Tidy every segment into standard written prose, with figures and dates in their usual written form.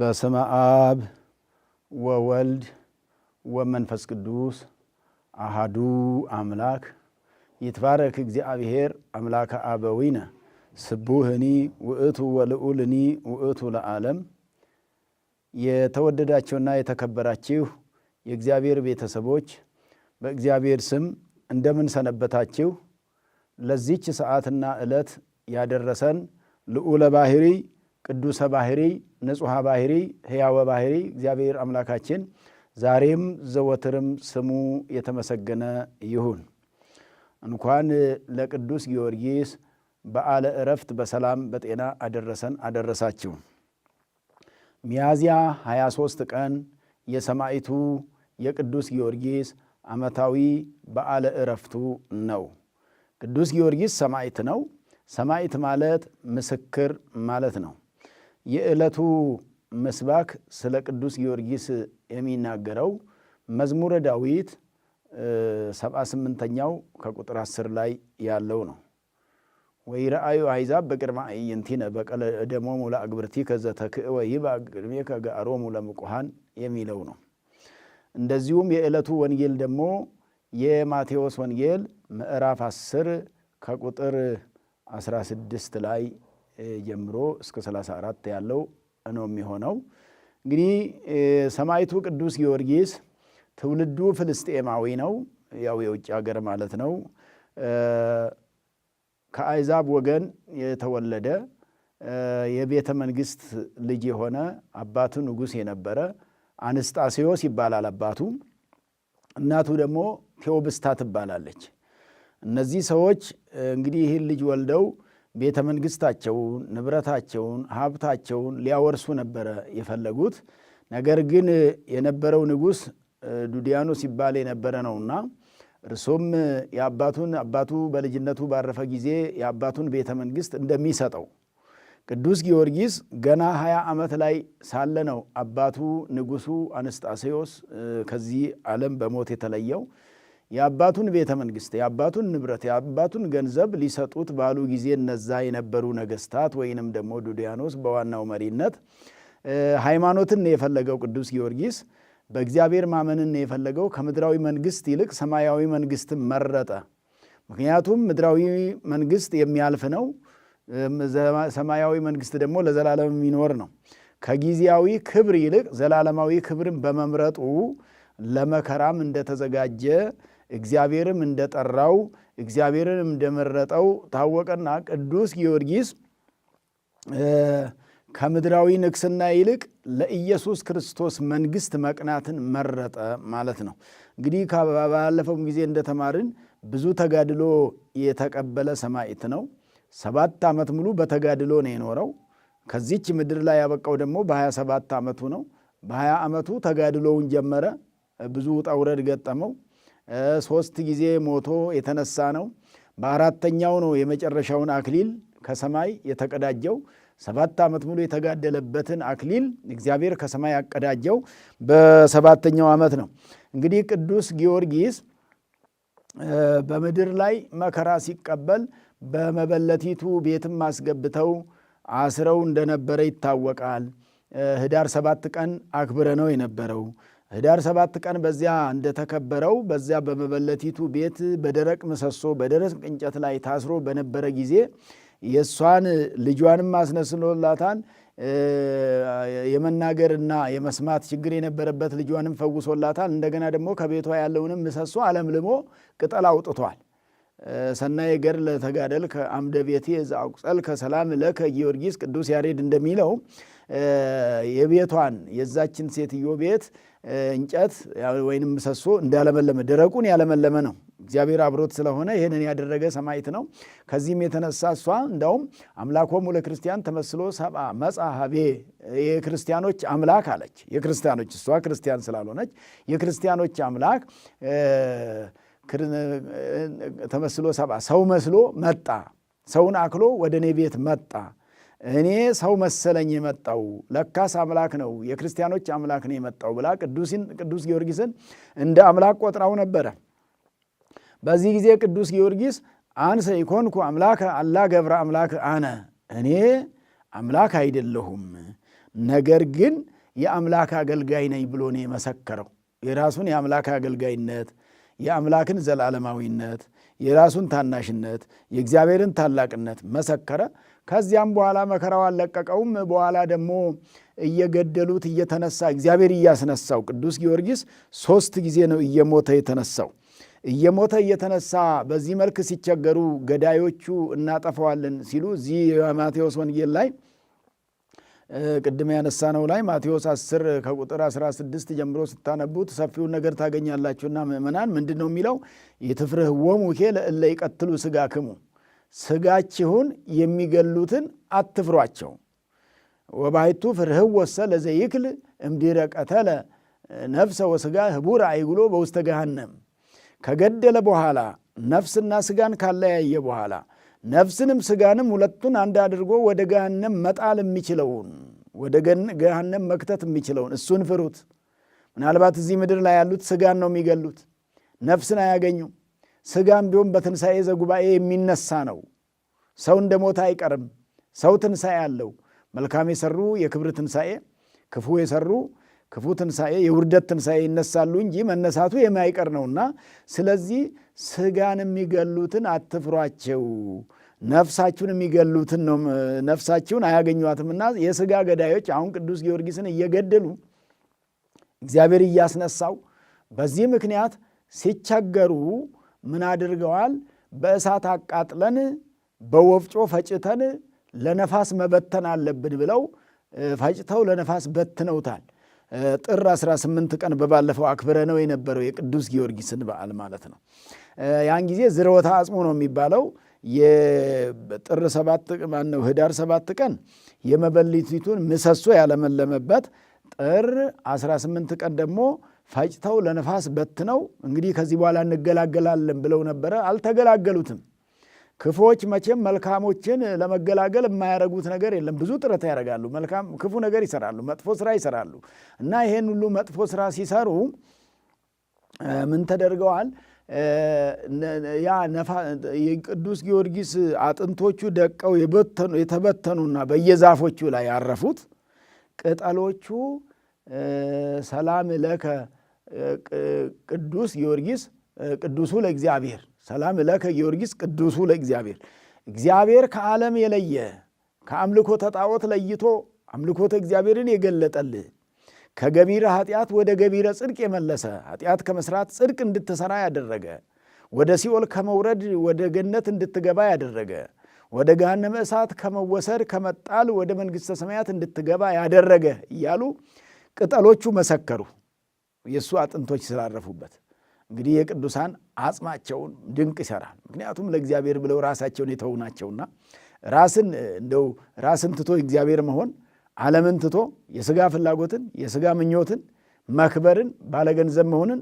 በስመ አብ ወወልድ ወመንፈስ ቅዱስ አሃዱ አምላክ። ይትባረክ እግዚአብሔር አምላከ አበዊነ ስቡህኒ ውእቱ ወልዑልኒ ውእቱ ለዓለም። የተወደዳችሁና የተከበራችሁ የእግዚአብሔር ቤተሰቦች፣ በእግዚአብሔር ስም እንደምን ሰነበታችሁ? ለዚች ሰዓትና ዕለት ያደረሰን ልዑለ ባሕሪ፣ ቅዱሰ ባሕሪ፣ ንጹሐ ባሕሪ፣ ሕያወ ባሕሪ እግዚአብሔር አምላካችን ዛሬም ዘወትርም ስሙ የተመሰገነ ይሁን። እንኳን ለቅዱስ ጊዮርጊስ በዓለ ዕረፍት በሰላም በጤና አደረሰን አደረሳችሁ። ሚያዝያ 23 ቀን የሰማዕቱ የቅዱስ ጊዮርጊስ ዓመታዊ በዓለ ዕረፍቱ ነው። ቅዱስ ጊዮርጊስ ሰማዕት ነው። ሰማዕት ማለት ምስክር ማለት ነው። የዕለቱ ምስባክ ስለ ቅዱስ ጊዮርጊስ የሚናገረው መዝሙረ ዳዊት 78ኛው ከቁጥር 10 ላይ ያለው ነው። ወይረአዩ አሕዛብ በቅድመ አዕይንቲነ በቀለ ደሞሙ ለአግብርቲከ ዘተክእወ ይብአ ቅድሜከ ገአሮሙ ለምቁሃን የሚለው ነው። እንደዚሁም የዕለቱ ወንጌል ደግሞ የማቴዎስ ወንጌል ምዕራፍ 10 ከቁጥር 16 ላይ ጀምሮ እስከ 34 ያለው ነው የሚሆነው። እንግዲህ ሰማዕቱ ቅዱስ ጊዮርጊስ ትውልዱ ፍልስጤማዊ ነው። ያው የውጭ ሀገር ማለት ነው። ከአሕዛብ ወገን የተወለደ፣ የቤተ መንግስት ልጅ የሆነ፣ አባቱ ንጉሥ የነበረ አንስጣሴዎስ ይባላል አባቱ። እናቱ ደግሞ ቴዎብስታ ትባላለች። እነዚህ ሰዎች እንግዲህ ይህን ልጅ ወልደው ቤተ መንግስታቸውን፣ ንብረታቸውን፣ ሀብታቸውን ሊያወርሱ ነበረ የፈለጉት። ነገር ግን የነበረው ንጉሥ ዱዲያኖስ ይባል የነበረ ነውና እርሱም የአባቱን አባቱ በልጅነቱ ባረፈ ጊዜ የአባቱን ቤተ መንግስት እንደሚሰጠው፣ ቅዱስ ጊዮርጊስ ገና 20 ዓመት ላይ ሳለ ነው አባቱ ንጉሱ አንስጣሴዎስ ከዚህ ዓለም በሞት የተለየው። የአባቱን ቤተ መንግስት፣ የአባቱን ንብረት፣ የአባቱን ገንዘብ ሊሰጡት ባሉ ጊዜ እነዛ የነበሩ ነገስታት ወይንም ደግሞ ዱዲያኖስ በዋናው መሪነት፣ ሃይማኖትን የፈለገው ቅዱስ ጊዮርጊስ በእግዚአብሔር ማመንን የፈለገው። ከምድራዊ መንግስት ይልቅ ሰማያዊ መንግስትን መረጠ። ምክንያቱም ምድራዊ መንግስት የሚያልፍ ነው። ሰማያዊ መንግስት ደግሞ ለዘላለም የሚኖር ነው። ከጊዜያዊ ክብር ይልቅ ዘላለማዊ ክብርን በመምረጡ ለመከራም እንደተዘጋጀ፣ እግዚአብሔርም እንደጠራው፣ እግዚአብሔርንም እንደመረጠው ታወቀና ቅዱስ ጊዮርጊስ ከምድራዊ ንግስና ይልቅ ለኢየሱስ ክርስቶስ መንግስት መቅናትን መረጠ ማለት ነው። እንግዲህ ባለፈውም ጊዜ እንደተማርን ብዙ ተጋድሎ የተቀበለ ሰማዕት ነው። 7 ዓመት ሙሉ በተጋድሎ ነው የኖረው። ከዚች ምድር ላይ ያበቃው ደግሞ በ27 ዓመቱ ነው። በ20 ዓመቱ ተጋድሎውን ጀመረ። ብዙ ውጣ ውረድ ገጠመው። ሶስት ጊዜ ሞቶ የተነሳ ነው። በአራተኛው ነው የመጨረሻውን አክሊል ከሰማይ የተቀዳጀው። 7 ዓመት ሙሉ የተጋደለበትን አክሊል እግዚአብሔር ከሰማይ ያቀዳጀው በሰባተኛው ዓመት ነው። እንግዲህ ቅዱስ ጊዮርጊስ በምድር ላይ መከራ ሲቀበል በመበለቲቱ ቤትም አስገብተው አስረው እንደነበረ ይታወቃል። ህዳር 7 ቀን አክብረ ነው የነበረው። ህዳር 7 ቀን በዚያ እንደተከበረው በዚያ በመበለቲቱ ቤት በደረቅ ምሰሶ፣ በደረቅ እንጨት ላይ ታስሮ በነበረ ጊዜ የእሷን ልጇንም አስነስሎላታል። የመናገርና የመስማት ችግር የነበረበት ልጇንም ፈውሶላታል። እንደገና ደግሞ ከቤቷ ያለውንም ምሰሶ አለምልሞ ቅጠል አውጥቷል። ሰናየ ገድለ ተጋደል ከአምደ ቤቴ ዘአቁጸል ከሰላም ለከ ጊዮርጊስ ቅዱስ ያሬድ እንደሚለው የቤቷን፣ የዛችን ሴትዮ ቤት እንጨት ወይንም ምሰሶ እንዳለመለመ፣ ደረቁን ያለመለመ ነው። እግዚአብሔር አብሮት ስለሆነ ይህንን ያደረገ ሰማዕት ነው። ከዚህም የተነሳ እሷ እንዳውም አምላኮሙ ለክርስቲያን ተመስሎ ሰብአ መጽአ ሀቤ፣ የክርስቲያኖች አምላክ አለች። የክርስቲያኖች፣ እሷ ክርስቲያን ስላልሆነች፣ የክርስቲያኖች አምላክ ተመስሎ ሰብአ፣ ሰው መስሎ መጣ። ሰውን አክሎ ወደ እኔ ቤት መጣ። እኔ ሰው መሰለኝ የመጣው፣ ለካስ አምላክ ነው፣ የክርስቲያኖች አምላክ ነው የመጣው ብላ ቅዱስ ጊዮርጊስን እንደ አምላክ ቆጥራው ነበረ። በዚህ ጊዜ ቅዱስ ጊዮርጊስ አንሰ ኢኮንኩ አምላከ አላ ገብረ አምላክ አነ፣ እኔ አምላክ አይደለሁም፣ ነገር ግን የአምላክ አገልጋይ ነኝ ብሎ ነው የመሰከረው። የራሱን የአምላክ አገልጋይነት፣ የአምላክን ዘላለማዊነት፣ የራሱን ታናሽነት፣ የእግዚአብሔርን ታላቅነት መሰከረ። ከዚያም በኋላ መከራው አልለቀቀውም። በኋላ ደግሞ እየገደሉት እየተነሳ እግዚአብሔር እያስነሳው ቅዱስ ጊዮርጊስ 3 ጊዜ ነው እየሞተ የተነሳው። እየሞተ እየተነሳ በዚህ መልክ ሲቸገሩ ገዳዮቹ እናጠፋዋለን ሲሉ እዚህ የማቴዎስ ወንጌል ላይ ቅድም ያነሳነው ላይ ማቴዎስ 10 ከቁጥር 16 ጀምሮ ስታነቡት ሰፊውን ነገር ታገኛላችሁና ምእመናን፣ ምንድን ነው የሚለው? ኢትፍርህዎሙ ለእለ ይቀትሉ ሥጋክሙ፣ ሥጋችሁን የሚገሉትን አትፍሯቸው። ወባሕቱ ፍርህወሰ ለዘይክል እምድኅረ ቀተለ ነፍሰ ወሥጋ ህቡረ አይጉሎ በውስተ ገሃነም። ከገደለ በኋላ ነፍስና ሥጋን ካለያየ በኋላ ነፍስንም ሥጋንም ሁለቱን አንድ አድርጎ ወደ ገሃነም መጣል የሚችለውን ወደ ገሃነም መክተት የሚችለውን እሱን ፍሩት። ምናልባት እዚህ ምድር ላይ ያሉት ሥጋን ነው የሚገሉት፣ ነፍስን አያገኙም። ሥጋም ቢሆን በትንሣኤ ዘጉባኤ የሚነሳ ነው። ሰው እንደ ሞተ አይቀርም። ሰው ትንሣኤ አለው። መልካም የሰሩ የክብር ትንሣኤ፣ ክፉ የሰሩ ክፉ ትንሣኤ፣ የውርደት ትንሣኤ ይነሳሉ እንጂ መነሳቱ የማይቀር ነውና፣ ስለዚህ ሥጋን የሚገሉትን አትፍሯቸው፣ ነፍሳችሁን የሚገሉትን ነው፣ ነፍሳችሁን አያገኟትምና። የሥጋ ገዳዮች አሁን ቅዱስ ጊዮርጊስን እየገደሉ እግዚአብሔር እያስነሳው በዚህ ምክንያት ሲቸገሩ ምን አድርገዋል? በእሳት አቃጥለን በወፍጮ ፈጭተን ለነፋስ መበተን አለብን ብለው ፈጭተው ለነፋስ በትነውታል። ጥር 18 ቀን በባለፈው አክብረ ነው የነበረው የቅዱስ ጊዮርጊስን በዓል ማለት ነው። ያን ጊዜ ዝርወተ አጽሙ ነው የሚባለው። የጥር 7 ማነው ህዳር 7 ቀን የመበለቲቱን ምሰሶ ያለመለመበት፣ ጥር 18 ቀን ደግሞ ፈጭተው ለነፋስ በትነው እንግዲህ ከዚህ በኋላ እንገላገላለን ብለው ነበረ። አልተገላገሉትም። ክፉዎች መቼም መልካሞችን ለመገላገል የማያረጉት ነገር የለም። ብዙ ጥረት ያደርጋሉ። መልካም ክፉ ነገር ይሰራሉ፣ መጥፎ ስራ ይሰራሉ። እና ይሄን ሁሉ መጥፎ ስራ ሲሰሩ ምን ተደርገዋል? ያ የቅዱስ ጊዮርጊስ አጥንቶቹ ደቀው የተበተኑና በየዛፎቹ ላይ ያረፉት ቅጠሎቹ ሰላም ለከ ቅዱስ ጊዮርጊስ ቅዱሱ ለእግዚአብሔር፣ ሰላም ለከ ጊዮርጊስ ቅዱሱ ለእግዚአብሔር፣ እግዚአብሔር ከዓለም የለየ ከአምልኮተ ጣዖት ለይቶ አምልኮተ እግዚአብሔርን የገለጠልህ፣ ከገቢረ ኃጢአት ወደ ገቢረ ጽድቅ የመለሰ፣ ኃጢአት ከመስራት ጽድቅ እንድትሰራ ያደረገ፣ ወደ ሲኦል ከመውረድ ወደ ገነት እንድትገባ ያደረገ፣ ወደ ገሃነመ እሳት ከመወሰድ ከመጣል ወደ መንግሥተ ሰማያት እንድትገባ ያደረገ እያሉ ቅጠሎቹ መሰከሩ፣ የእሱ አጥንቶች ስላረፉበት። እንግዲህ የቅዱሳን አጽማቸውን ድንቅ ይሰራል። ምክንያቱም ለእግዚአብሔር ብለው ራሳቸውን የተዉ ናቸውና፣ ራስን እንደው ራስን ትቶ እግዚአብሔር መሆን፣ ዓለምን ትቶ የስጋ ፍላጎትን የስጋ ምኞትን መክበርን፣ ባለገንዘብ መሆንን፣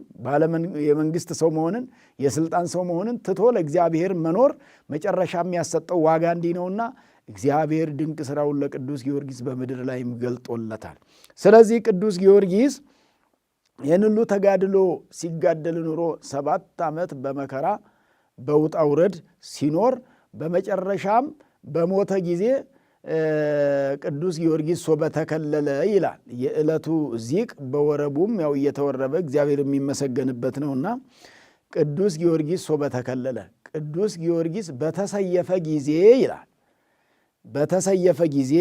የመንግስት ሰው መሆንን፣ የስልጣን ሰው መሆንን ትቶ ለእግዚአብሔር መኖር መጨረሻ የሚያሰጠው ዋጋ እንዲህ ነውና እግዚአብሔር ድንቅ ስራውን ለቅዱስ ጊዮርጊስ በምድር ላይም ገልጦለታል። ስለዚህ ቅዱስ ጊዮርጊስ ይህን ሁሉ ተጋድሎ ሲጋደል ኑሮ 7 ዓመት በመከራ በውጣ ውረድ ሲኖር በመጨረሻም በሞተ ጊዜ ቅዱስ ጊዮርጊስ ሶበ ተከለለ ይላል። የዕለቱ ዚቅ በወረቡም ያው እየተወረበ እግዚአብሔር የሚመሰገንበት ነውና ቅዱስ ጊዮርጊስ ሶበ ተከለለ፣ ቅዱስ ጊዮርጊስ በተሰየፈ ጊዜ ይላል። በተሰየፈ ጊዜ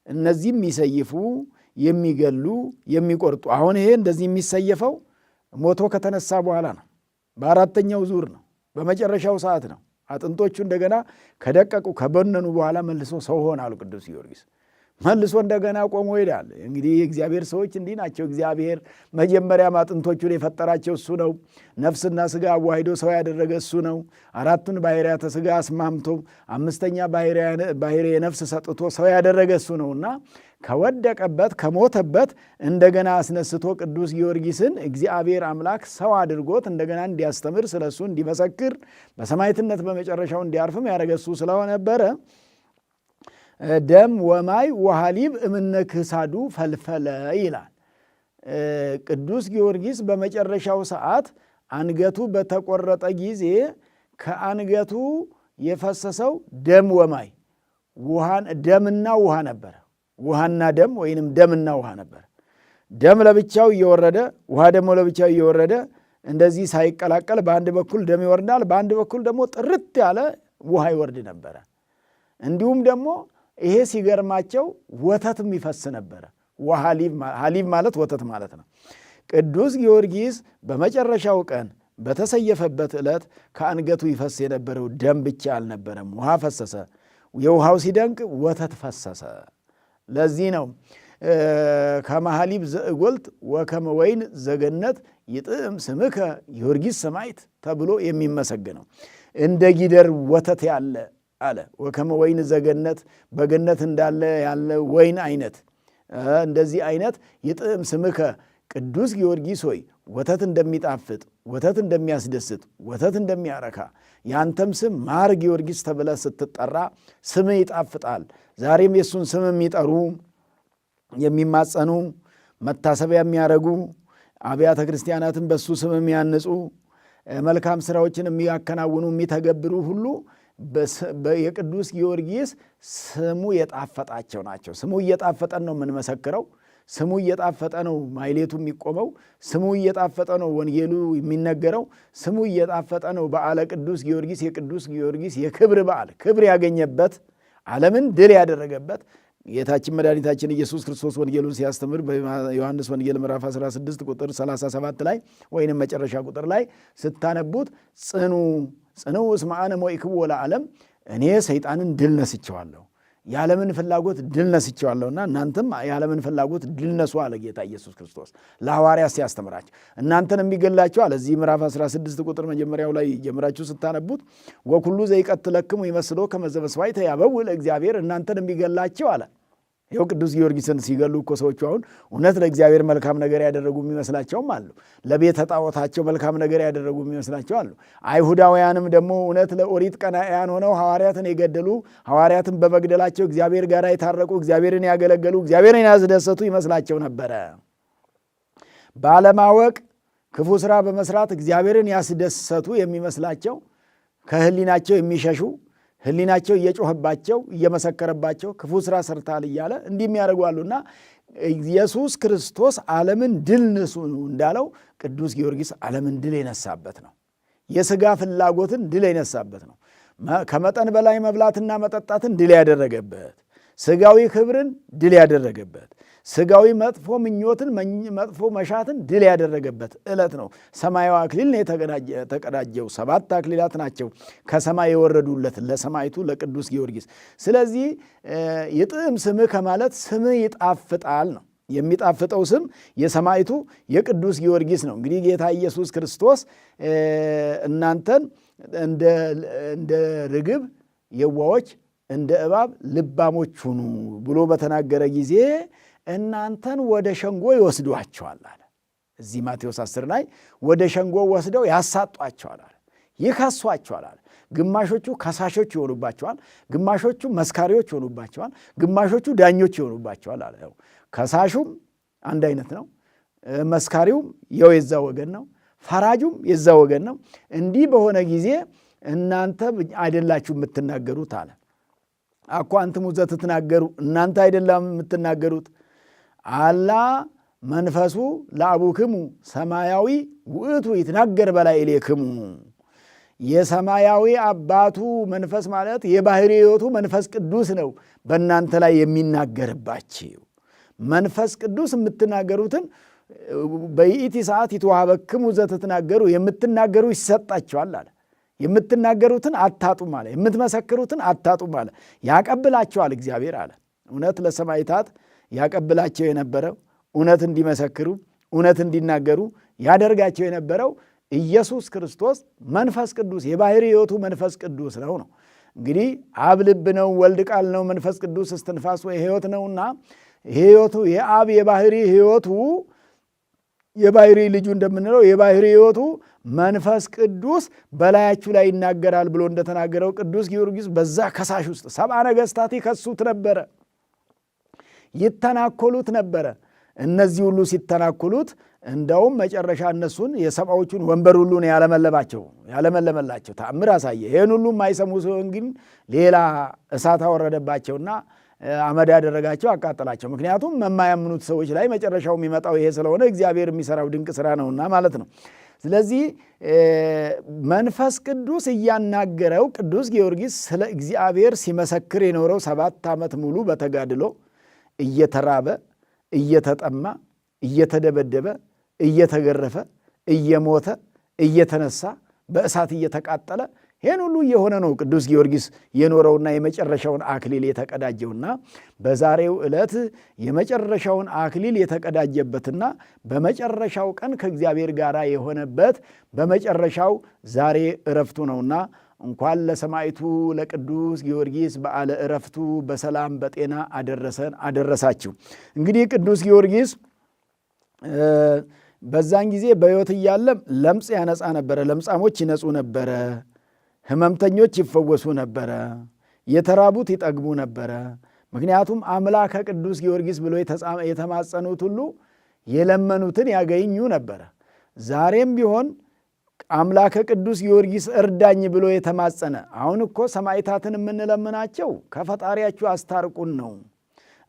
እነዚህ የሚሰይፉ የሚገሉ የሚቆርጡ፣ አሁን ይሄ እንደዚህ የሚሰየፈው ሞቶ ከተነሳ በኋላ ነው። በአራተኛው ዙር ነው፣ በመጨረሻው ሰዓት ነው። አጥንቶቹ እንደገና ከደቀቁ ከበነኑ በኋላ መልሶ ሰው ሆነ አሉ ቅዱስ ጊዮርጊስ። መልሶ እንደገና ቆሞ ይሄዳል። እንግዲህ የእግዚአብሔር ሰዎች እንዲህ ናቸው። እግዚአብሔር መጀመሪያም አጥንቶቹን የፈጠራቸው እሱ ነው። ነፍስና ስጋ አዋሂዶ ሰው ያደረገ እሱ ነው። 4ቱን ባህርያተ ስጋ አስማምቶ 5ኛ ባህርየ ነፍስ ሰጥቶ ሰው ያደረገ እሱ ነውና ከወደቀበት ከሞተበት እንደገና አስነስቶ ቅዱስ ጊዮርጊስን እግዚአብሔር አምላክ ሰው አድርጎት እንደገና እንዲያስተምር ስለሱ እንዲመሰክር በሰማዕትነት በመጨረሻው እንዲያርፍም ያደረገ እሱ ስለነበረ ደም ወማይ ወሐሊብ እምነ ክሳዱ ፈልፈለ ይላል። ቅዱስ ጊዮርጊስ በመጨረሻው ሰዓት አንገቱ በተቆረጠ ጊዜ ከአንገቱ የፈሰሰው ደም ወማይ ደምና ውሃ ነበር። ውሃና ደም ወይንም ደምና ውሃ ነበር። ደም ለብቻው እየወረደ ውሃ ደግሞ ለብቻው እየወረደ እንደዚህ ሳይቀላቀል በአንድ በኩል ደም ይወርዳል፣ በአንድ በኩል ደግሞ ጥርት ያለ ውሃ ይወርድ ነበረ። እንዲሁም ደግሞ ይሄ ሲገርማቸው ወተትም ይፈስ ነበረ። ሐሊብ ማለት ወተት ማለት ነው። ቅዱስ ጊዮርጊስ በመጨረሻው ቀን በተሰየፈበት ዕለት ከአንገቱ ይፈስ የነበረው ደም ብቻ አልነበረም፣ ውሃ ፈሰሰ። የውሃው ሲደንቅ ወተት ፈሰሰ። ለዚህ ነው ከመ ሐሊብ ዘእጎልት ወከመ ወይን ዘገነት ይጥዕም ስምከ ጊዮርጊስ ሰማዕት ተብሎ የሚመሰገነው። እንደ ጊደር ወተት ያለ አለ። ወከመ ወይን ዘገነት፣ በገነት እንዳለ ያለ ወይን አይነት፣ እንደዚህ አይነት ይጥዕም ስምከ ቅዱስ ጊዮርጊስ ሆይ፣ ወተት እንደሚጣፍጥ፣ ወተት እንደሚያስደስት፣ ወተት እንደሚያረካ ያንተም ስም ማር ጊዮርጊስ ተብለህ ስትጠራ ስምህ ይጣፍጣል። ዛሬም የእሱን ስም የሚጠሩ፣ የሚማጸኑ፣ መታሰቢያ የሚያደርጉ፣ አብያተ ክርስቲያናትን በሱ ስም የሚያንጹ፣ መልካም ስራዎችን የሚያከናውኑ፣ የሚተገብሩ ሁሉ የቅዱስ ጊዮርጊስ ስሙ የጣፈጣቸው ናቸው። ስሙ እየጣፈጠን ነው የምንመሰክረው። ስሙ እየጣፈጠ ነው ማሕሌቱ የሚቆመው። ስሙ እየጣፈጠ ነው ወንጌሉ የሚነገረው። ስሙ እየጣፈጠ ነው በዓለ ቅዱስ ጊዮርጊስ፣ የቅዱስ ጊዮርጊስ የክብር በዓል፣ ክብር ያገኘበት፣ ዓለምን ድል ያደረገበት። ጌታችን መድኃኒታችን ኢየሱስ ክርስቶስ ወንጌሉን ሲያስተምር በዮሐንስ ወንጌል ምዕራፍ 16 ቁጥር 37 ላይ ወይንም መጨረሻ ቁጥር ላይ ስታነቡት ጽኑ ጽንዑ እስመ አነ ሞኢክዎ ለዓለም፣ እኔ ሰይጣንን ድል ነስቼዋለሁ፣ የዓለምን ፍላጎት ድል ነስቼዋለሁና እናንተም የዓለምን ፍላጎት ድል ነሱ አለ ጌታ ኢየሱስ ክርስቶስ ለሐዋርያት ሲያስተምራቸው። እናንተን የሚገላቸው አለ። እዚህ ምዕራፍ 16 ቁጥር መጀመሪያው ላይ ጀምራችሁ ስታነቡት ወኩሉ ዘይቀትለክሙ ይመስሎ ከመ ዘመሥዋዕተ ያበውእ ለእግዚአብሔር፣ እናንተን የሚገላቸው አለ። ይኸው ቅዱስ ጊዮርጊስን ሲገሉ እኮ ሰዎቹ አሁን እውነት ለእግዚአብሔር መልካም ነገር ያደረጉ የሚመስላቸውም አሉ። ለቤተ ጣዖታቸው መልካም ነገር ያደረጉ የሚመስላቸው አሉ። አይሁዳውያንም ደግሞ እውነት ለኦሪት ቀናኢያን ሆነው ሐዋርያትን የገደሉ፣ ሐዋርያትን በመግደላቸው እግዚአብሔር ጋር የታረቁ፣ እግዚአብሔርን ያገለገሉ፣ እግዚአብሔርን ያስደሰቱ ይመስላቸው ነበረ። ባለማወቅ ክፉ ስራ በመስራት እግዚአብሔርን ያስደሰቱ የሚመስላቸው፣ ከህሊናቸው የሚሸሹ፣ ህሊናቸው እየጮኸባቸው እየመሰከረባቸው ክፉ ስራ ሰርታል እያለ እንዲህ የሚያደርጉ አሉና ኢየሱስ ክርስቶስ ዓለምን ድል ንሱ እንዳለው ቅዱስ ጊዮርጊስ ዓለምን ድል የነሳበት ነው። የስጋ ፍላጎትን ድል የነሳበት ነው። ከመጠን በላይ መብላትና መጠጣትን ድል ያደረገበት፣ ስጋዊ ክብርን ድል ያደረገበት፣ ስጋዊ መጥፎ ምኞትን፣ መጥፎ መሻትን ድል ያደረገበት ዕለት ነው። ሰማያዊ አክሊል ነው የተቀዳጀው። ሰባት አክሊላት ናቸው ከሰማይ የወረዱለት ለሰማዕቱ ለቅዱስ ጊዮርጊስ። ስለዚህ ይጥዕም ስምህ ከማለት ስምህ ይጣፍጣል ነው። የሚጣፍጠው ስም የሰማዕቱ የቅዱስ ጊዮርጊስ ነው። እንግዲህ ጌታ ኢየሱስ ክርስቶስ እናንተን እንደ ርግብ የዋዎች እንደ እባብ ልባሞች ሁኑ ብሎ በተናገረ ጊዜ እናንተን ወደ ሸንጎ ይወስዷቸዋል አለ። እዚህ ማቴዎስ 10 ላይ ወደ ሸንጎ ወስደው ያሳጧቸዋል አለ፣ ይከሷቸዋል አለ። ግማሾቹ ከሳሾች ይሆኑባቸዋል፣ ግማሾቹ መስካሪዎች ይሆኑባቸዋል፣ ግማሾቹ ዳኞች ይሆኑባቸዋል አለ። ከሳሹም አንድ አይነት ነው፣ መስካሪውም የው የዛ ወገን ነው፣ ፈራጁም የዛ ወገን ነው። እንዲህ በሆነ ጊዜ እናንተ አይደላችሁ የምትናገሩት አለ። አኮ አንትሙ ዘትትናገሩ፣ እናንተ አይደለም የምትናገሩት፣ አላ መንፈሱ ለአቡክሙ ሰማያዊ ውእቱ ይትናገር በላዕሌክሙ። የሰማያዊ አባቱ መንፈስ ማለት የባሕርይ ሕይወቱ መንፈስ ቅዱስ ነው በእናንተ ላይ የሚናገርባችሁ። መንፈስ ቅዱስ የምትናገሩትን በይእቲ ሰዓት ይትዋሃበክሙ ዘትትናገሩ፣ የምትናገሩ ይሰጣችኋል አለ። የምትናገሩትን አታጡም አለ። የምትመሰክሩትን አታጡም አለ። ያቀብላቸዋል እግዚአብሔር አለ። እውነት ለሰማዕታት ያቀብላቸው የነበረው፣ እውነት እንዲመሰክሩ፣ እውነት እንዲናገሩ ያደርጋቸው የነበረው ኢየሱስ ክርስቶስ መንፈስ ቅዱስ የባሕርይ ሕይወቱ መንፈስ ቅዱስ ነው። እንግዲህ አብ ልብ ነው፣ ወልድ ቃል ነው፣ መንፈስ ቅዱስ እስትንፋስ ወይ ሕይወት ነውና ሕይወቱ የአብ የባሕርይ ሕይወቱ፣ የባሕርይ ልጁ እንደምንለው የባሕርይ ሕይወቱ መንፈስ ቅዱስ በላያችሁ ላይ ይናገራል ብሎ እንደተናገረው ቅዱስ ጊዮርጊስ በዛ ከሳሽ ውስጥ ሰብአ ነገሥታት ይከሱት ነበረ፣ ይተናኮሉት ነበረ። እነዚህ ሁሉ ሲተናኮሉት እንደውም መጨረሻ እነሱን የሰብአዎቹን ወንበር ሁሉ ነው ያለመለባቸው ያለመለመላቸው ተአምር አሳየ። ይህን ሁሉ የማይሰሙ ሲሆን ግን ሌላ እሳት አወረደባቸውና አመድ ያደረጋቸው፣ አቃጠላቸው። ምክንያቱም የማያምኑት ሰዎች ላይ መጨረሻው የሚመጣው ይሄ ስለሆነ እግዚአብሔር የሚሰራው ድንቅ ስራ ነውና ማለት ነው። ስለዚህ መንፈስ ቅዱስ እያናገረው ቅዱስ ጊዮርጊስ ስለ እግዚአብሔር ሲመሰክር የኖረው 7 ዓመት ሙሉ በተጋድሎ እየተራበ፣ እየተጠማ፣ እየተደበደበ፣ እየተገረፈ፣ እየሞተ፣ እየተነሳ፣ በእሳት እየተቃጠለ፣ ይህን ሁሉ እየሆነ ነው ቅዱስ ጊዮርጊስ የኖረውና የመጨረሻውን አክሊል የተቀዳጀውና በዛሬው ዕለት የመጨረሻውን አክሊል የተቀዳጀበትና በመጨረሻው ቀን ከእግዚአብሔር ጋር የሆነበት በመጨረሻው ዛሬ እረፍቱ ነውና እንኳን ለሰማዕቱ ለቅዱስ ጊዮርጊስ በዓለ ዕረፍቱ በሰላም በጤና አደረሰን አደረሳችሁ። እንግዲህ ቅዱስ ጊዮርጊስ በዛን ጊዜ በሕይወት እያለ ለምጽ ያነጻ ነበረ። ለምጻሞች ይነጹ ነበረ። ሕመምተኞች ይፈወሱ ነበረ። የተራቡት ይጠግቡ ነበረ። ምክንያቱም አምላከ ቅዱስ ጊዮርጊስ ብሎ የተማጸኑት ሁሉ የለመኑትን ያገኙ ነበረ። ዛሬም ቢሆን አምላከ ቅዱስ ጊዮርጊስ እርዳኝ ብሎ የተማጸነ፣ አሁን እኮ ሰማዕታትን የምንለምናቸው ከፈጣሪያችሁ አስታርቁን ነው።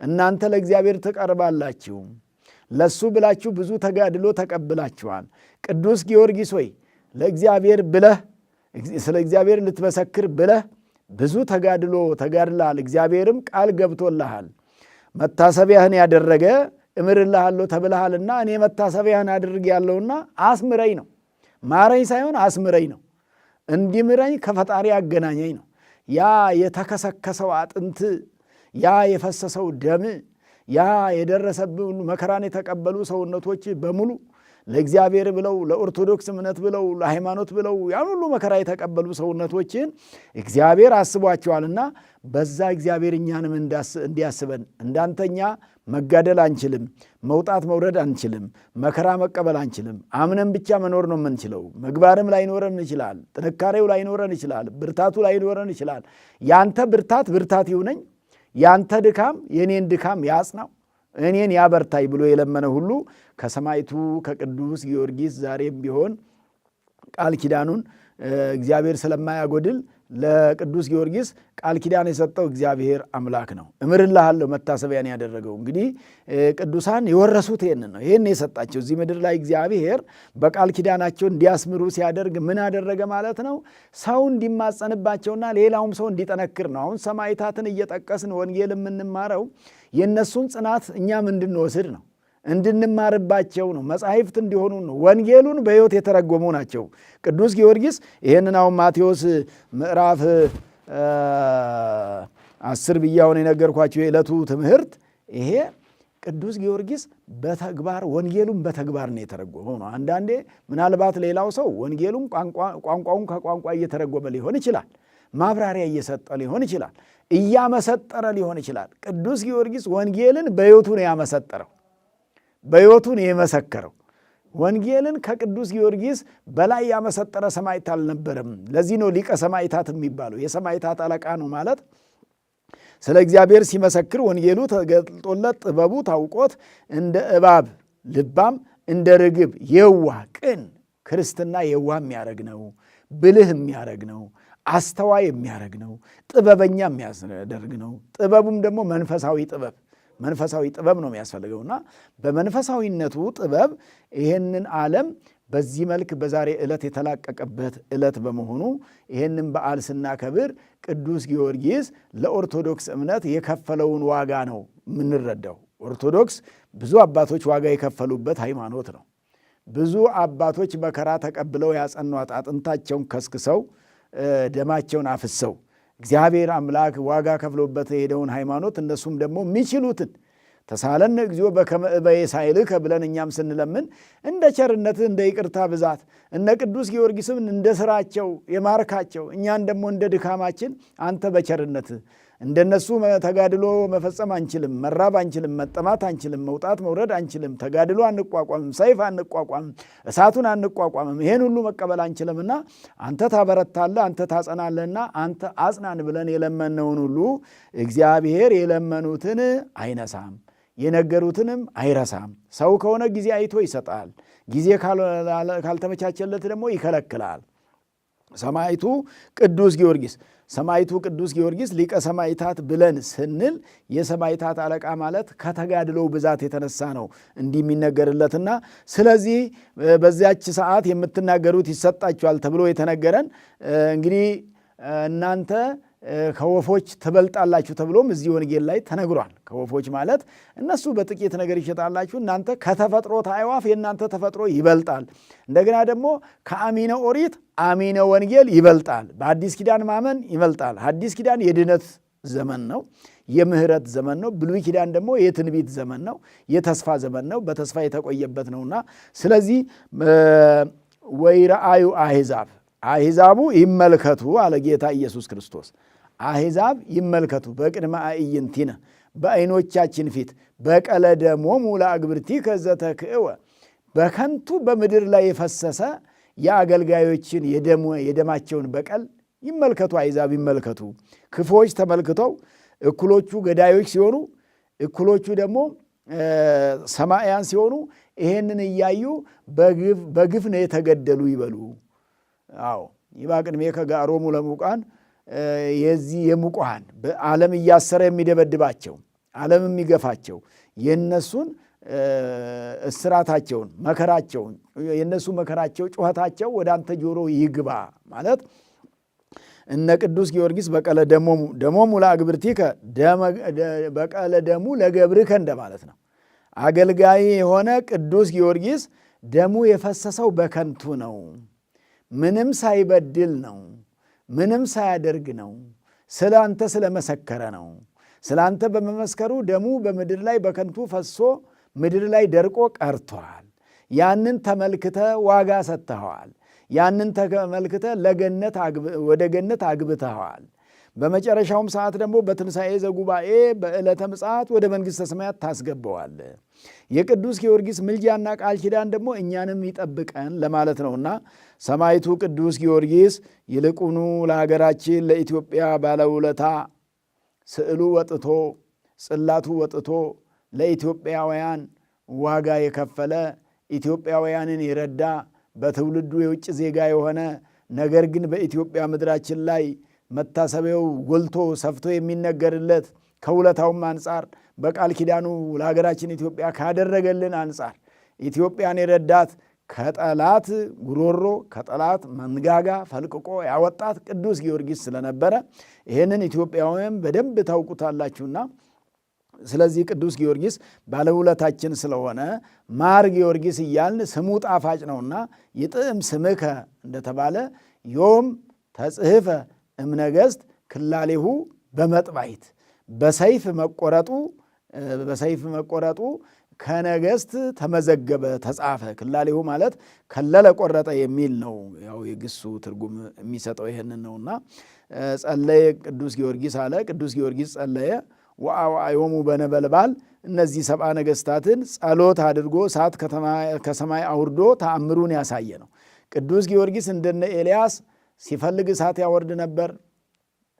እናንተ ለእግዚአብሔር ትቀርባላችሁ፣ ለሱ ብላችሁ ብዙ ተጋድሎ ተቀብላችኋል። ቅዱስ ጊዮርጊስ ሆይ፣ ለእግዚአብሔር ብለህ፣ ስለ እግዚአብሔር ልትመሰክር ብለህ ብዙ ተጋድሎ ተጋድለሃል። እግዚአብሔርም ቃል ገብቶልሃል። መታሰቢያህን ያደረገ እምርልሃለሁ ተብለሃልና እኔ መታሰቢያህን አድርጌያለሁና አስምረኝ ነው። ማረኝ ሳይሆን አስምረኝ ነው። እንዲምረኝ ከፈጣሪ አገናኘኝ ነው። ያ የተከሰከሰው አጥንት፣ ያ የፈሰሰው ደም፣ ያ የደረሰብን መከራን የተቀበሉ ሰውነቶች በሙሉ ለእግዚአብሔር ብለው፣ ለኦርቶዶክስ እምነት ብለው፣ ለሃይማኖት ብለው ያን ሁሉ መከራ የተቀበሉ ሰውነቶችን እግዚአብሔር አስቧቸዋልና በዛ እግዚአብሔር እኛንም እንዲያስበን፣ እንዳንተኛ መጋደል አንችልም፣ መውጣት መውረድ አንችልም፣ መከራ መቀበል አንችልም። አምነን ብቻ መኖር ነው የምንችለው። ምግባርም ላይኖረን ይችላል፣ ጥንካሬው ላይኖረን ይችላል፣ ብርታቱ ላይኖረን ይችላል። ያንተ ብርታት ብርታት ይሁነኝ፣ ያንተ ድካም የኔን ድካም ያጽናው፣ እኔን ያበርታኝ ብሎ የለመነ ሁሉ ከሰማዕቱ ከቅዱስ ጊዮርጊስ ዛሬም ቢሆን ቃል ኪዳኑን እግዚአብሔር ስለማያጎድል ለቅዱስ ጊዮርጊስ ቃል ኪዳን የሰጠው እግዚአብሔር አምላክ ነው። እምርልሃለሁ መታሰቢያን ያደረገው። እንግዲህ ቅዱሳን የወረሱት ይህንን ነው። ይህን የሰጣቸው እዚህ ምድር ላይ እግዚአብሔር በቃል ኪዳናቸው እንዲያስምሩ ሲያደርግ ምን አደረገ ማለት ነው? ሰው እንዲማጸንባቸውና ሌላውም ሰው እንዲጠነክር ነው። አሁን ሰማዕታትን እየጠቀስን ወንጌል የምንማረው የእነሱን ጽናት እኛም እንድንወስድ ነው፣ እንድንማርባቸው ነው። መጻሕፍት እንዲሆኑ ነው። ወንጌሉን በሕይወት የተረጎሙ ናቸው። ቅዱስ ጊዮርጊስ ይህንን አሁን ማቴዎስ ምዕራፍ 10 ብያውን የነገርኳቸው የዕለቱ ትምህርት ይሄ ቅዱስ ጊዮርጊስ በተግባር ወንጌሉን በተግባር ነው የተረጎመው ነው። አንዳንዴ ምናልባት ሌላው ሰው ወንጌሉን ቋንቋውን ከቋንቋ እየተረጎመ ሊሆን ይችላል። ማብራሪያ እየሰጠ ሊሆን ይችላል። እያመሰጠረ ሊሆን ይችላል። ቅዱስ ጊዮርጊስ ወንጌልን በሕይወቱ ነው ያመሰጠረው። በሕይወቱ ነው የመሰከረው። ወንጌልን ከቅዱስ ጊዮርጊስ በላይ ያመሰጠረ ሰማዕት አልነበረም። ለዚህ ነው ሊቀ ሰማዕታት የሚባለው። የሰማዕታት አለቃ ነው ማለት ስለ እግዚአብሔር ሲመሰክር ወንጌሉ ተገልጦለት ጥበቡ ታውቆት እንደ እባብ ልባም፣ እንደ ርግብ የዋህ ቅን፣ ክርስትና የዋህ የሚያደርግ ነው፣ ብልህ የሚያደርግ ነው፣ አስተዋይ የሚያደርግ ነው፣ ጥበበኛ የሚያደርግ ነው። ጥበቡም ደግሞ መንፈሳዊ ጥበብ፣ መንፈሳዊ ጥበብ ነው የሚያስፈልገውና በመንፈሳዊነቱ ጥበብ ይሄንን ዓለም በዚህ መልክ በዛሬ ዕለት የተላቀቀበት ዕለት በመሆኑ ይሄንን በዓል ስናከብር ቅዱስ ጊዮርጊስ ለኦርቶዶክስ እምነት የከፈለውን ዋጋ ነው የምንረዳው። ኦርቶዶክስ ብዙ አባቶች ዋጋ የከፈሉበት ሃይማኖት ነው። ብዙ አባቶች መከራ ተቀብለው ያጸኗት፣ አጥንታቸውን ከስክሰው፣ ደማቸውን አፍሰው፣ እግዚአብሔር አምላክ ዋጋ ከፍሎበት የሄደውን ሃይማኖት እነሱም ደግሞ የሚችሉትን ተሳለነ እግዚኦ በከመ እበየ ሳይልከ ብለን እኛም ስንለምን እንደ ቸርነትህ፣ እንደ ይቅርታ ብዛት እነ ቅዱስ ጊዮርጊስም እንደ ስራቸው የማርካቸው፣ እኛን ደግሞ እንደ ድካማችን አንተ በቸርነትህ፣ እንደነሱ ተጋድሎ መፈጸም አንችልም፣ መራብ አንችልም፣ መጠማት አንችልም፣ መውጣት መውረድ አንችልም፣ ተጋድሎ አንቋቋምም፣ ሰይፍ አንቋቋምም፣ እሳቱን አንቋቋምም፣ ይሄን ሁሉ መቀበል አንችልምና አንተ ታበረታለህ፣ አንተ ታጸናለህና አንተ አጽናን ብለን የለመነውን ሁሉ እግዚአብሔር የለመኑትን አይነሳም፣ የነገሩትንም አይረሳም። ሰው ከሆነ ጊዜ አይቶ ይሰጣል። ጊዜ ካልተመቻቸለት ደግሞ ይከለክላል። ሰማዕቱ ቅዱስ ጊዮርጊስ ሰማዕቱ ቅዱስ ጊዮርጊስ ሊቀ ሰማዕታት ብለን ስንል የሰማዕታት አለቃ ማለት ከተጋድሎው ብዛት የተነሳ ነው እንዲህ የሚነገርለትና፣ ስለዚህ በዚያች ሰዓት የምትናገሩት ይሰጣችኋል ተብሎ የተነገረን እንግዲህ እናንተ ከወፎች ትበልጣላችሁ ተብሎም እዚህ ወንጌል ላይ ተነግሯል። ከወፎች ማለት እነሱ በጥቂት ነገር ይሸጣላችሁ፣ እናንተ ከተፈጥሮ አዕዋፍ የእናንተ ተፈጥሮ ይበልጣል። እንደገና ደግሞ ከአሚነ ኦሪት አሚነ ወንጌል ይበልጣል። በአዲስ ኪዳን ማመን ይበልጣል። አዲስ ኪዳን የድነት ዘመን ነው፣ የምህረት ዘመን ነው። ብሉይ ኪዳን ደግሞ የትንቢት ዘመን ነው፣ የተስፋ ዘመን ነው፣ በተስፋ የተቆየበት ነውና ስለዚህ ወይረአዩ አሕዛብ፣ አሕዛቡ ይመልከቱ አለ ጌታ ኢየሱስ ክርስቶስ። አሕዛብ ይመልከቱ በቅድመ አዕይንቲነ፣ በዓይኖቻችን ፊት፣ በቀለ ደሞሙ ለአግብርቲከ ዘተክእወ፣ በከንቱ በምድር ላይ የፈሰሰ የአገልጋዮችን የደማቸውን በቀል ይመልከቱ፣ አሕዛብ ይመልከቱ። ክፉዎች ተመልክተው እኩሎቹ ገዳዮች ሲሆኑ፣ እኩሎቹ ደግሞ ሰማዕያን ሲሆኑ ይሄንን እያዩ በግፍ ነው የተገደሉ ይበሉ። አዎ፣ ይባ ቅድሜ ከጋሮሙ ለሙቃን፣ የዚህ የሙቋን ዓለም እያሰረ የሚደበድባቸው፣ ዓለም የሚገፋቸው የእነሱን እስራታቸውን፣ መከራቸውን፣ የእነሱ መከራቸው ጩኸታቸው ወደ አንተ ጆሮ ይግባ ማለት እነ ቅዱስ ጊዮርጊስ በቀለ ደሞሙ ደሞሙ ለአግብርቲከ፣ በቀለ ደሙ ለገብርከ እንደማለት ነው። አገልጋይ የሆነ ቅዱስ ጊዮርጊስ ደሙ የፈሰሰው በከንቱ ነው። ምንም ሳይበድል ነው። ምንም ሳያደርግ ነው። ስለ አንተ ስለመሰከረ ነው። ስለ አንተ በመመስከሩ ደሙ በምድር ላይ በከንቱ ፈሶ ምድር ላይ ደርቆ ቀርቷል። ያንን ተመልክተ ዋጋ ሰጥተኸዋል። ያንን ተመልክተ ለገነት ወደ ገነት አግብተኸዋል። በመጨረሻውም ሰዓት ደግሞ በትንሣኤ ዘጉባኤ በዕለተ ምጽአት ወደ መንግሥተ ሰማያት ታስገባዋል። የቅዱስ ጊዮርጊስ ምልጃና ቃል ኪዳን ደግሞ እኛንም ይጠብቀን ለማለት ነውና ሰማዕቱ ቅዱስ ጊዮርጊስ ይልቁኑ ለሀገራችን ለኢትዮጵያ ባለውለታ፣ ስዕሉ ወጥቶ ጽላቱ ወጥቶ ለኢትዮጵያውያን ዋጋ የከፈለ፣ ኢትዮጵያውያንን የረዳ፣ በትውልዱ የውጭ ዜጋ የሆነ ነገር ግን በኢትዮጵያ ምድራችን ላይ መታሰቢያው ጎልቶ ሰፍቶ የሚነገርለት፣ ከውለታውም አንጻር በቃል ኪዳኑ ለሀገራችን ኢትዮጵያ ካደረገልን አንጻር ኢትዮጵያን የረዳት፣ ከጠላት ጉሮሮ ከጠላት መንጋጋ ፈልቅቆ ያወጣት ቅዱስ ጊዮርጊስ ስለነበረ ይህንን ኢትዮጵያውያን በደንብ ታውቁታላችሁና፣ ስለዚህ ቅዱስ ጊዮርጊስ ባለውለታችን ስለሆነ ማር ጊዮርጊስ እያልን ስሙ ጣፋጭ ነውና ይጥዕም ስምከ እንደተባለ ዮም ተጽሕፈ እምነገሥት ክላሌሁ በመጥባይት፣ በሰይፍ መቆረጡ፣ በሰይፍ መቆረጡ ከነገስት ተመዘገበ፣ ተጻፈ። ክላሌሁ ማለት ከለለ፣ ቆረጠ የሚል ነው። ያው የግሱ ትርጉም የሚሰጠው ይህንን ነውና ጸለየ ቅዱስ ጊዮርጊስ አለ። ቅዱስ ጊዮርጊስ ጸለየ ወአውዓዮሙ በነበልባል፣ እነዚህ ሰብአ ነገስታትን ጸሎት አድርጎ እሳት ከሰማይ አውርዶ ተአምሩን ያሳየ ነው። ቅዱስ ጊዮርጊስ እንደነ ኤልያስ ሲፈልግ እሳት ያወርድ ነበር፣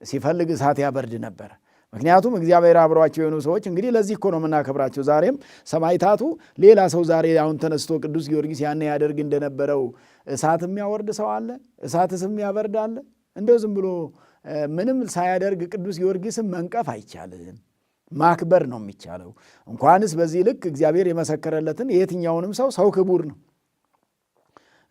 ሲፈልግ እሳት ያበርድ ነበር። ምክንያቱም እግዚአብሔር አብሯቸው የሆኑ ሰዎች እንግዲህ ለዚህ እኮ ነው የምናከብራቸው። ዛሬም ሰማዕታቱ ሌላ ሰው ዛሬ አሁን ተነስቶ ቅዱስ ጊዮርጊስ ያን ያደርግ እንደነበረው እሳት የሚያወርድ ሰው አለ? እሳትስ የሚያበርድ አለ? እንደው ዝም ብሎ ምንም ሳያደርግ ቅዱስ ጊዮርጊስን መንቀፍ አይቻልም። ማክበር ነው የሚቻለው። እንኳንስ በዚህ ልክ እግዚአብሔር የመሰከረለትን የትኛውንም ሰው፣ ሰው ክቡር ነው።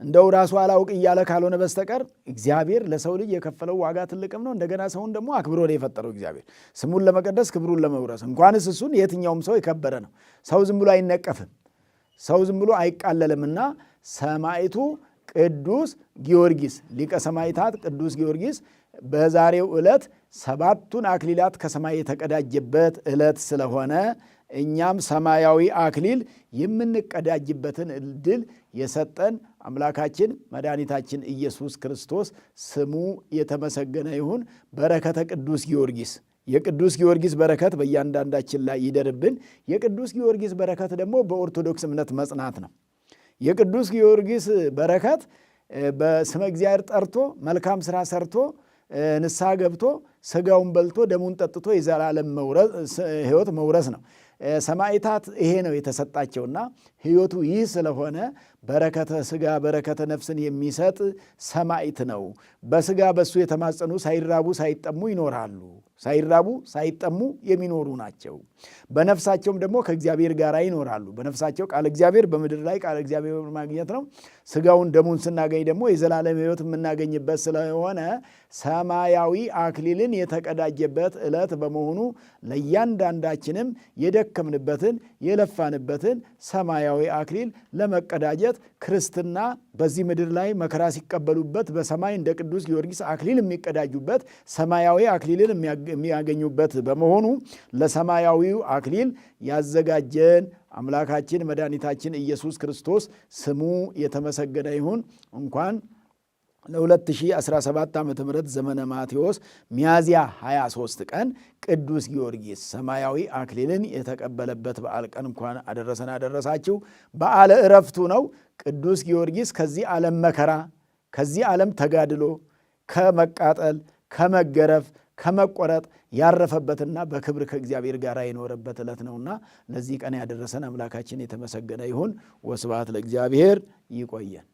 እንደው ራሱ አላውቅ እያለ ካልሆነ በስተቀር እግዚአብሔር ለሰው ልጅ የከፈለው ዋጋ ትልቅም ነው። እንደገና ሰውን ደግሞ አክብሮ ነው የፈጠረው እግዚአብሔር ስሙን ለመቀደስ፣ ክብሩን ለመውረስ። እንኳንስ እሱን የትኛውም ሰው የከበረ ነው። ሰው ዝም ብሎ አይነቀፍም። ሰው ዝም ብሎ አይቃለልምና ሰማዕቱ ቅዱስ ጊዮርጊስ፣ ሊቀ ሰማዕታት ቅዱስ ጊዮርጊስ በዛሬው ዕለት ሰባቱን አክሊላት ከሰማይ የተቀዳጀበት ዕለት ስለሆነ እኛም ሰማያዊ አክሊል የምንቀዳጅበትን እድል የሰጠን አምላካችን መድኃኒታችን ኢየሱስ ክርስቶስ ስሙ የተመሰገነ ይሁን። በረከተ ቅዱስ ጊዮርጊስ፣ የቅዱስ ጊዮርጊስ በረከት በእያንዳንዳችን ላይ ይደርብን። የቅዱስ ጊዮርጊስ በረከት ደግሞ በኦርቶዶክስ እምነት መጽናት ነው። የቅዱስ ጊዮርጊስ በረከት በስመ እግዚአብሔር ጠርቶ፣ መልካም ስራ ሰርቶ፣ ንስሐ ገብቶ፣ ስጋውን በልቶ ደሙን ጠጥቶ የዘላለም ሕይወት መውረስ ነው። ሰማዕታት ይሄ ነው የተሰጣቸውና ሕይወቱ ይህ ስለሆነ በረከተ ሥጋ በረከተ ነፍስን የሚሰጥ ሰማዕት ነው። በሥጋ በሱ የተማጸኑ ሳይራቡ ሳይጠሙ ይኖራሉ። ሳይራቡ ሳይጠሙ የሚኖሩ ናቸው። በነፍሳቸውም ደግሞ ከእግዚአብሔር ጋር ይኖራሉ። በነፍሳቸው ቃል እግዚአብሔር በምድር ላይ ቃል እግዚአብሔር ማግኘት ነው። ሥጋውን ደሙን ስናገኝ ደግሞ የዘላለም ሕይወት የምናገኝበት ስለሆነ ሰማያዊ አክሊልን የተቀዳጀበት ዕለት በመሆኑ ለእያንዳንዳችንም የደከምንበትን የለፋንበትን ሰማያዊ አክሊል ለመቀዳጀት ክርስትና በዚህ ምድር ላይ መከራ ሲቀበሉበት በሰማይ እንደ ቅዱስ ጊዮርጊስ አክሊል የሚቀዳጁበት ሰማያዊ አክሊልን የሚያገኙበት በመሆኑ ለሰማያዊው አክሊል ያዘጋጀን አምላካችን መድኃኒታችን ኢየሱስ ክርስቶስ ስሙ የተመሰገነ ይሁን። እንኳን ለ2017 ዓ ም ዘመነ ማቴዎስ ሚያዝያ 23 ቀን ቅዱስ ጊዮርጊስ ሰማያዊ አክሊልን የተቀበለበት በዓል ቀን እንኳን አደረሰን አደረሳችሁ። በዓለ ዕረፍቱ ነው። ቅዱስ ጊዮርጊስ ከዚህ ዓለም መከራ፣ ከዚህ ዓለም ተጋድሎ፣ ከመቃጠል፣ ከመገረፍ፣ ከመቆረጥ ያረፈበትና በክብር ከእግዚአብሔር ጋር የኖረበት ዕለት ነውና ለዚህ ቀን ያደረሰን አምላካችን የተመሰገነ ይሁን። ወስብሐት ለእግዚአብሔር። ይቆየን።